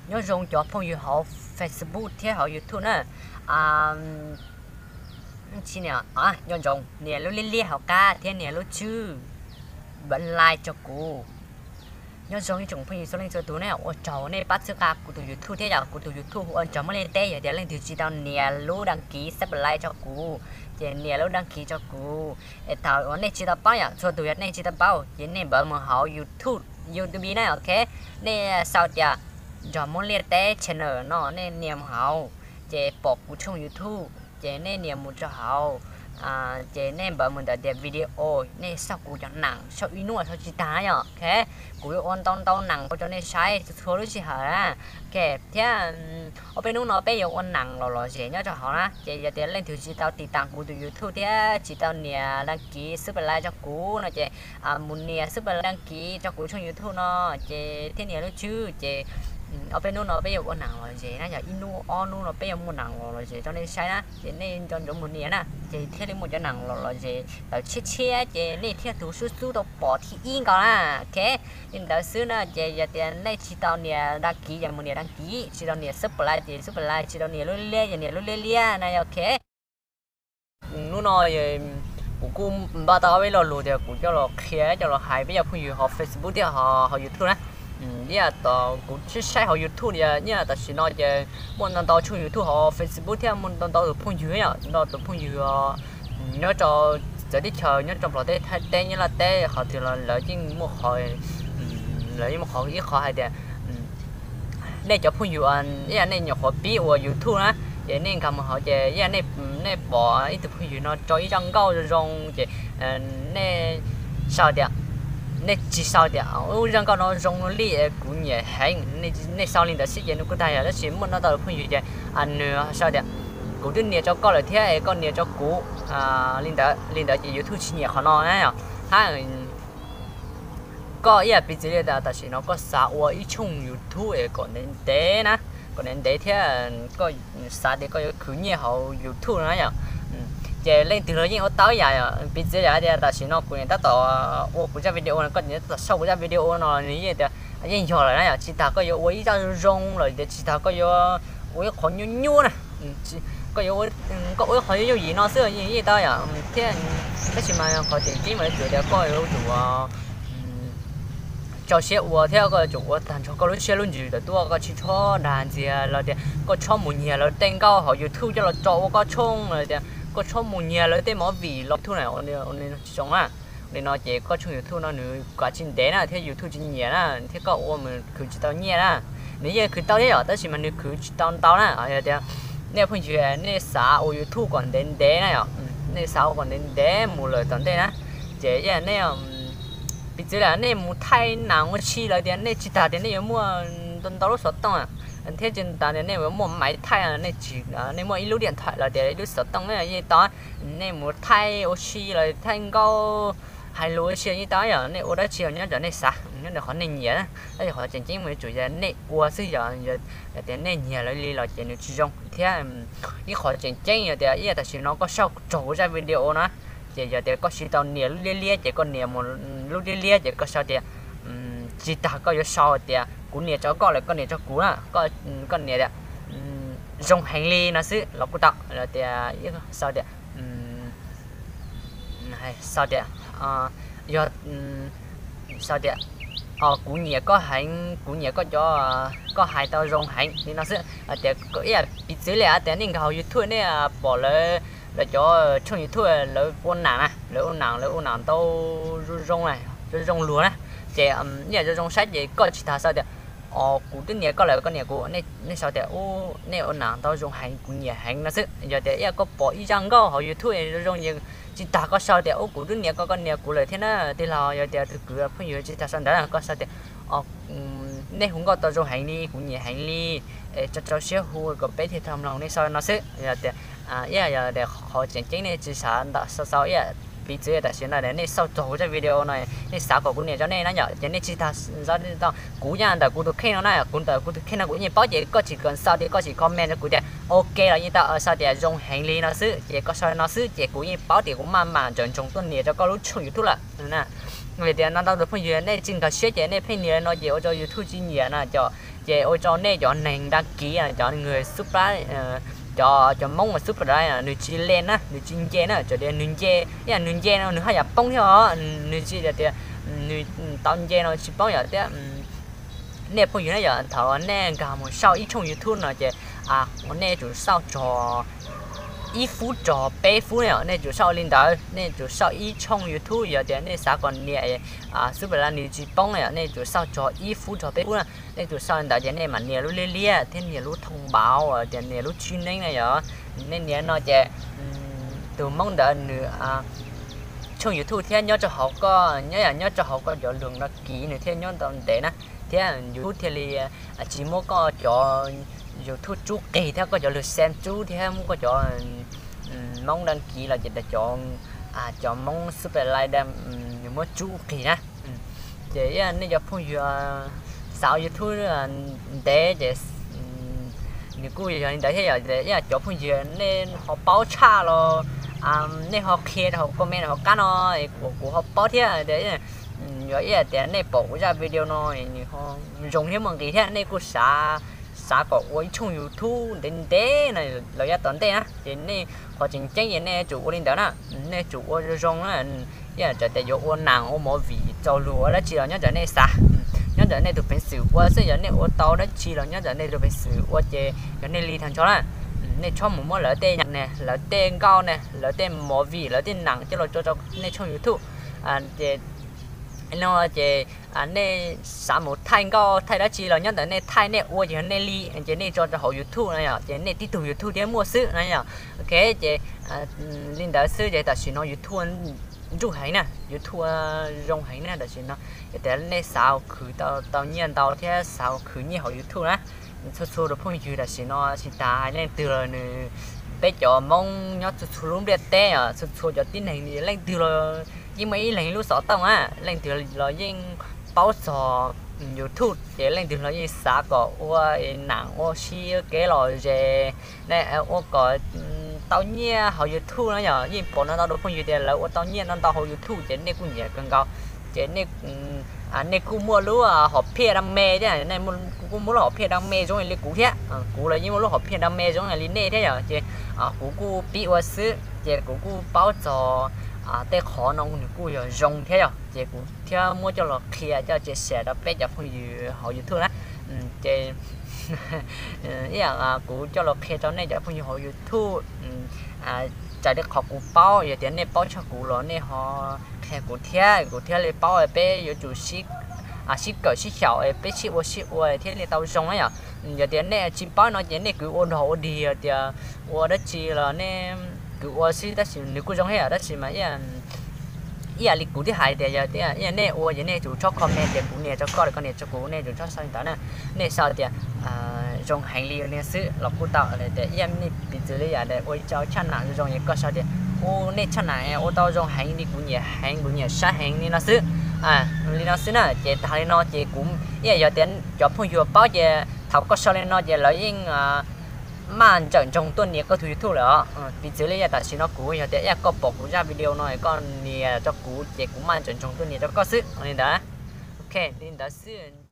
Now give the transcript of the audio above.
Nyob zoo cov phooj ywg hauv Facebook thiab hauv YouTube na. Tsis niam, nyob zoo nias lub liab liab hauv qab thiab nias lub tswb like rau kuv. Nyob zoo ib tsoom phooj ywg txhua leej txhua tus ne, ua tsaug nej pab txhawb nqa kuv tus YouTube thiab yom. Kuv tus YouTube hu ua Ntsog Muab Liaj Teb. Yog tias leej twg tsis tau nias lub đăng ký subscribe rau kuv, ces nias lub đăng ký rau kuv. Es thaum uas nej tsis tau paub yom, txhua tus yog nej tsis tau paub ces nej npawv mus hauv YouTube, YouTube na, ok. Nej sau tias Ntsog Muab Liaj Teb channel no, nej nias mus hauv ces pom kuv tshooj YouTube, ces nej nias mus rau hauv, ces nej npawv mus ntawm tias video, nej sau kuv cov nees, sau ib hnub sau tsis tag yom, ok. Kuv yuav ua ntau ntau nees rau nej saib txhua txhua lub sij hawm na. Ok, thiab ob peb hnub no peb yuav ua nees los lom zem nyob rau hauv na, ces yog tias leej twg tsis tau tiv tas kuv tus YouTube thiab tsis tau nias đăng ký subscribe rau kuv no ces mus nias subscribe đăng ký rau kuv tshooj YouTube no, ces thiab nias lub tswb ces ob peb hnub no peb yuav ua nees lom zem na, yog ib hnub ob hnub no peb yuav muaj nees los lom zem rau nej saib na, ces nej nco ntsoov mus nias na, ces thiaj li muaj cov nees los lom zem tawm tshiab tshiab ces nej thiaj tus xub xub tau pom thib ib nkaus na, ok. Li ntawd xwb na, ces yog tias nej tsis tau nias đăng ký ces mus nias đăng ký, tsis tau nias subscribe ces subscribe, tsis tau nias lub liab ces nias lub liab liab na, ok. Hnub no kuv kuj npaj tau ob peb lo lus tias kuv coj los qhia coj los hais peb cov phooj ywg hauv Facebook thiab hauv YouTube na. Ib yam tom kuv saib saib hauv YouTube tias ib yam tam sim no ces muaj ntau ntau tshooj YouTube hauv Facebook thiab muaj ntau ntau tus phooj ywg yom, ntau tus phooj ywg nyob rau txawv teb chaws, nyob rau Nplog teb, Thaib teb, Nyab Laj teb, qhov twg los lawv yeej muaj qhov, lawv yeej muaj qhov ib qhov hais tias nej cov phooj ywg ib yam nej nyuam qhuav pib ua YouTube na, ces nej nkag mus hauv ces ib yam nej pom ib tug phooj ywg no tso ib zaj nkauj zoo zoo ces nej sau tias, nej tsis sau tias ub zaj nkauj no zoo li kuv nyiam heev, nej sau li ntawd xwb ces nws kuj tag yom. Tab sis muaj ntau tus phooj ywg ces nws sau tias kuv twb nias rau koj lawm thiab es koj nias rau kuv, li ntawd ces YouTube tsis nyiam qhov no na yom. Hab koj ib yam piv txwv li tias tam sim no koj xav ua ib tshooj YouTube es kom ntev ntev na, kom ntev ntev thiab koj xav tias koj yuav khwv nyiaj hauv YouTube no na yom. Ces leej twg los yeej ua tau ib yam yom, piv txwv yam tias tam sim no kuv tab tom ua kuv zaj video no, koj tab tom saib kuv zaj video no nws yeej tias yeej yog lawm na yom. Tsis tas koj yuav ua ib zaj zoo zoo los tias tsis tas koj yuav ua ib qhov nyuaj nyuaj na, koj yuav, koj ua ib qhov yooj yim no xwb yeej tau yom. Thiab tab sis mas qhov tseem ceeb mas yuav tsum tias koj yuav tsum tso siab ua thiab koj yuav tsum ua tag nrho koj lub siab lub ntsws tawm tuaj, koj tsis txhob dag ntxias los tias koj txhob mus nyiag lawv tej nkauj hauv YouTube coj los tso ua koj tshooj los tias koj txhob mus nyiag lawv tej movie los YouTube na, tsis zoo na. Li no ces koj tshooj YouTube no nws kav tsis ntev na thiab YouTube tsis nyiam na thiab koj ua mus khwv tsis tau nyiaj na. Nws yeej khwv tau thiab yom, tab sis mas nws khwv tsis tau ntau na. Yog tias nej phooj ywg nej xav ua YouTube kom ntev ntev na yom, nej xav ua kom ntev ntev mus lawm tom ntej na, ces nej piv txwv li nej mus thaij nas ua si lawm tias nej tsis tas tias nej yuav muaj ntau lub xov tooj thiab tsis tas tias nej yuav muaj maiv thaij, nej muaj ib lub diam thaim los tias ib lub xov tooj yeej tau. Nej mus thaij ua si los thaij nkauj hais lus ua si yeej tau yom. Nej ua dab tsi los nyob ntawm nej xav, nyob ntawm qhov nej nyiam na. Tab sis qhov tseem ceeb mas yuav tsum yog nej ua xwb yom. Yog tias nej nyiag lawv li los ces nws tsis zoo thiab. Ib qhov tseem ceeb yog tias ib yam tam sim no koj saib txog kuv zaj video no ces yog tias koj tsis tau nias lub liab liab ces koj nias mus lub liab liab ces koj sau tias, tsis tas koj yuav sau tias kuv nias rau koj lawm koj nias rau kuv na, koj nias tias zoo heev li no xwb los kuj tau, los tias sau tias, sau tias, yog, sau tias, kuv nyiam koj heev, kuv nyiam koj cov, koj hais tau zoo heev li no xwb. Tias ib yam piv txwv li tias nej nkag hauv YouTube nej pom lawv, lawv cov tshooj YouTube lawv ua nam na, lawv ua nam, lawv ua nam tau zoo zoo, zoo zoo luag na, ces ib yam zoo zoo saib ces koj tsis tas sau tias kuv twb nias koj lawm koj nias kuv, nej sau tias ub nej ua nam tau zoo heev kuv nyiam heev no xwb. Yog tias ib yam koj pom ib zaj nkauj hauv YouTube zoo zoo ces tsis tas koj sau tias ub kuv twb nias koj koj nias kuv lawm thiab na tij laug. Yog tias tus kwv phooj ywg tsis tas sau ntawd na, koj sau tias nej hu nkauj tau zoo heev li kuv nyiam heev li, es rau rau siab hu kom peb thiaj tau mloog, nej sau no xwb. Yog tias ib yam yog tias qhov tseem ceeb nej tsis xav ntawm sau sau ib yam piv txwv tam sim no nej xauj txog kuv zaj video no, nej xav kom kuv nias rau nej na yom, ces nej tsis tas sau tau. Kuv nyob ntawm kuv tus kheej no na, kuv ntawm kuv tus kheej no kuv yeej paub ces koj tsis kam sau tias koj tsis comment rau kuv tias ok los yeej tau, sau tias zoo heev li no xwb ces koj sau no xwb ces kuv yeej paub tias kuv maj mam ntsoov ntsoov tuaj nias rau koj lub tshooj YouTube lawm. Vim tias no ntau tus phooj ywg nej tsis nkag siab ces nej pheej nias no ces ua rau YouTube tsis nyiam na cov. Ces ua rau nej cov neeg đăng ký, cov người subscribe, cov cov Hmoob subscribe nws tsis len na, nws tsis nce na, txawm tias nws nce, ib yam nws nce no nws haj yam poob thiab os, nws tsis tias nws tau nce no tsis poob yom thiab. Nej phooj ywg na yom, thaum nej nkag mus sau ib tshooj YouTube no ces nej tsum sau txog ib fub txog peb fub na yom, nej tsum sau li ntawd, nej tsum sau ib tshooj YouTube yog tias nej xav kom nias subscribe nws tsis poob na yom, nej tsum sau txog ib fub txog peb fub na. Nej tsum sau li ntawd ces nej mam nias lub liab liab thiab nias lub thông báo tias nias lub tshib neeb na yom. Nej nias no ces tus Hmoob ntawd nws tshooj YouTube thiab nyob rau hauv koj, nyob yam nyob rau hauv koj cov lus đăng ký nws thiaj nyob tau ntev na, thiab YouTube thiaj li tsis muab koj cov YouTube tsub qig thiab koj cov lus xem tsub thiab muab koj cov Hmoob đăng ký los ces cov cov Hmoob subscribe nws muab tsub qig na. Ces ib yam nej cov phooj ywg xav ua YouTube ntev ces nws kuj yog li ntawd thiab yom. Ib yam cov phooj ywg nej ho paub tshaj los nej ho qhia rau hauv comment hauv qab no, kuv ho paub thiab. Yog ib yam tias nej pom kuv zaj video no nws ho zoo thiab muaj nqis thiab nej kuj xav, xav kom ua ib tshooj YouTube ntev ntev no los yav tom ntej na ces nej qhov tseem ceeb ces nej tsum ua li ntawd na, nej tsum ua zoo zoo na. Ib yam txawm tias yuav ua nam ua movie txaus lus ua dab tsi los nyob ntawm nej xav, nyob ntawm nej tus peev xwm ua xwb, yog nej ua tau dab tsi los nyob ntawm nej tus peev xwm ua ces yog nej li tag nrho na. Nej txhob mus muab lawv tej nyam ne, lawv tej nkauj ne, lawv tej movie, lawv tej nam coj los tso rau nej tshooj YouTube. Ces no ces nej xav mus thaij nkauj thaij dab tsi los nyob ntawm nej thaij, nej ua ces yog nej li ces nej tso rau hauv YouTube na yom, ces nej tib tug YouTube thiab muaj xwb na yom. Ok, ces li ntawd xwb ces tam sim no YouTube nruj heev na, YouTube zoo heev na tam sim no. Yog tias nej xav khwv tau nyiaj ntau thiab xav khwv nyiaj hauv YouTube na, txhua txhua tus phooj ywg tam sim no tsis tas hais leej twg los nws, peb cov Hmoob nyob txhua txhua lub ntiaj teb os, txhua txhua cov tib neeg leej twg los yeej muaj ib leeg lub xov tooj na, leej twg los yeej paub txog YouTube ces leej twg los yeej xav kom ua nam ua si kev lom zem, ua kom tau nyiaj hauv YouTube na yom. Yeej pom ntau ntau tus phooj ywg tias lawv ua tau nyiaj ntau ntau hauv YouTube ces nej kuj nyiam kawg nkaus. Ces nej kuj muaj lub hom phiaj đam mê thiab, kuv kuj muaj lub hom phiaj đam mê zoo li kuv thiab, kuv los yeej muaj lub hom phiaj đam mê zoo li nej thiab yom. Ces kuv kuj pib ua xwb ces kuv kuj paub txog tej qhov no nws kuj yog zoo thiab yom, ces kuv thiaj muab coj los qhia coj chia sẻ rau peb cov phooj ywg hauv YouTube na. Ces ib yam kuv coj los qhia rau nej cov phooj ywg hauv YouTube, raws li qhov kuv paub, yog tias nej paub tshaj kuv los nej ho qhia kuv thiab, kuv thiaj li paub peb yuav tsum sib kawm sib xyaum peb sib ua sib ua thiaj li tau zoo na yom. Yog tias nej tsis paub no ces nej kwv ua nrog ua dig, yog tias ua dab tsi los nej kwv ua xwb tab sis nws kuj zoo thiab yom, tab sis mas ib yam li kuv twb hais tias yog tias nej ua ces nej tsum txhob comment tias kuv nias rau koj los koj nias rau kuv, nej tsum txhob sau li ntawd na. Nej sau tias zoo heev li no xwb los kuj tau, tias ib yam nej piv txwv li yam ua ib tshaj nam zoo zoo es koj sau tias ua nej tshaj nam ua tau zoo heev li, kuv nyiam heev, kuv nyiam saib heev li no xwb. Li no xwb na, ces tag li no ces kuv ib yam yog tias cov phooj ywg paub ces thaum koj sau li no ces lawv yeej maj ntsawm ntsoog tuaj nias koj tus YouTube lawm os. Piv txwv li yam tam sim no kuv yog tias ib yam koj pom kuv zaj video no koj nias rau kuv ces kuv maj ntsawm ntsoog tuaj nias rau koj xwb li ntawd. Ok, li ntawd xwb.